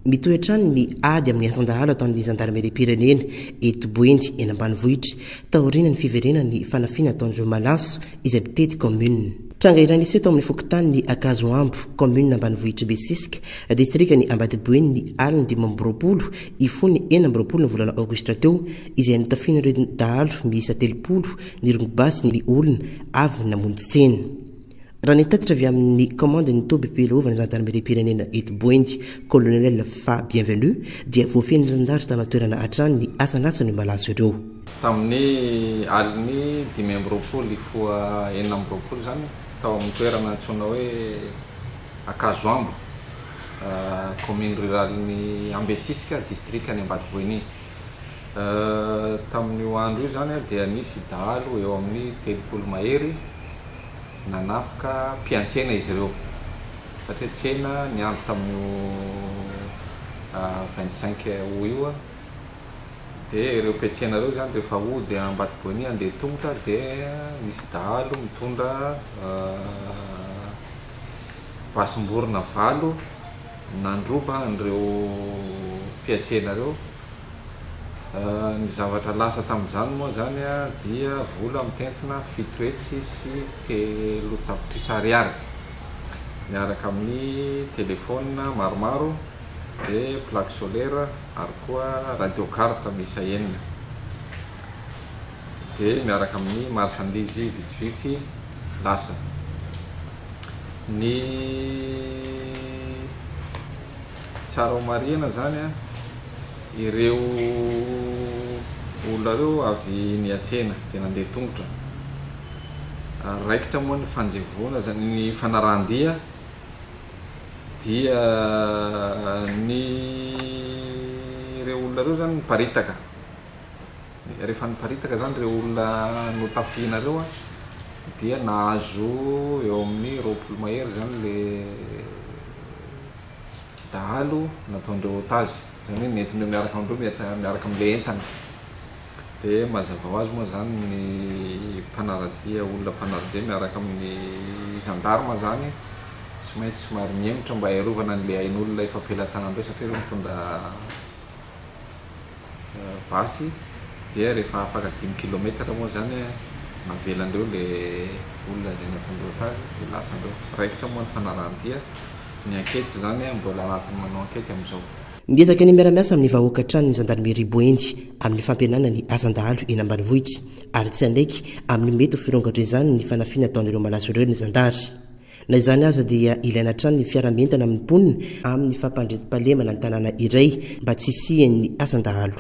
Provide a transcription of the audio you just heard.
Mitohy hatrany ny ady amin'ny asan-dahalo ataon'ny zandarimeriam-pirenena eto Boeny, eny ambanivohitra, taorian'ny fiverenan'ny fanafiana ataon'ireo malaso izay mitety kaominina. Tranga iray niseho tao amin'ny fokontanin'i Ankazoambo, kaominina ambanivohitr'i Besisika, distrikan'i Ambatoboeny ny alin'ny 25 hifoha ny 26 ny volana aogositra teo, izay notafian'ireo dahalo miisa 30 nirongo basy ny olona avy namonjy tsena. Raha ny tatitra avy amin'ny kaomandin'ny tobim-pileovan'ny zandarimeriam-pirenena eto Boeny, Colonel Fa Bienvenu, dia voafehin'ny zandary tany an-toerana hatrany ny asa natsan'io malaso ireo. Tamin'ny alin'ny 25 hifoha 26 izany, tao amin'ny toerana antsoina hoe Ankazoambo, kaominina ruralin'i Ambesisika, distrikan'i Ambatoboeny. Tamin'io andro io izany dia nisy dahalo eo amin'ny 30 mahery nanafika mpiantsena izy ireo satria tsena ny andro tamin'io 25 août io dia ireo mpiantsena ireo izany rehefa hody Ambatoboeny handeha tongotra dia misy dahalo mitondra basim-borona valo nandroba an'ireo mpiantsena ireo. Ny zavatra lasa tamin'izany moa izany dia vola mitentina 3 700 ariary miaraka amin'ny telefaonina maromaro dia plaque solaire ary koa radio carte miisa enina dia miaraka amin'ny marchandise vitsivitsy lasa. Ny tsara ho marihana izany ireo olona ireo avy niantsena dia nandeha tongotra ary raikitra moa ny fanjevoana izany ny fanarahan-dia dia ny ireo olona ireo izany niparitaka. Rehefa niparitaka izany ireo olona notafihina ireo dia nahazo eo amin'ny 20 mahery izany ilay dahalo nataondreo otage, izany hoe nentindreo miaraka amindreo miaraka amin'ilay entana. Dia mazava ho azy moa izany ny mpanara-dia, olona mpanara-dia miaraka amin'ny gendarme izany tsy maintsy somary mihemotra mba hiarovana an'ilay ain'olona efa am-pelatanandreo satria ireo mitondra basy dia rehefa afaka dimy kilomètre moa izany navelandreo le olona izay nataondreo otage dia lasandreo. Raikitra moa ny fanarahan-dia, ny enquête izany mbola anatin'ny manao enquête amin'izao. Miezaka ny miara-miasa amin'ny vahoaka hatrany ny zandarimeria Boeny amin'ny fampihenana ny asan-dahalo eny ambanivohitra ary tsy hanaiky amin'ny mety ho firongatr'izany ny fanafiana ataon'ireo malaso ireo ny zandary. Na izany aza dia ilaina hatrany ny fiara-mientana amin'ny mponina amin'ny fampandriampahalemana ny tanàna iray mba tsy hisian'ny asan-dahalo.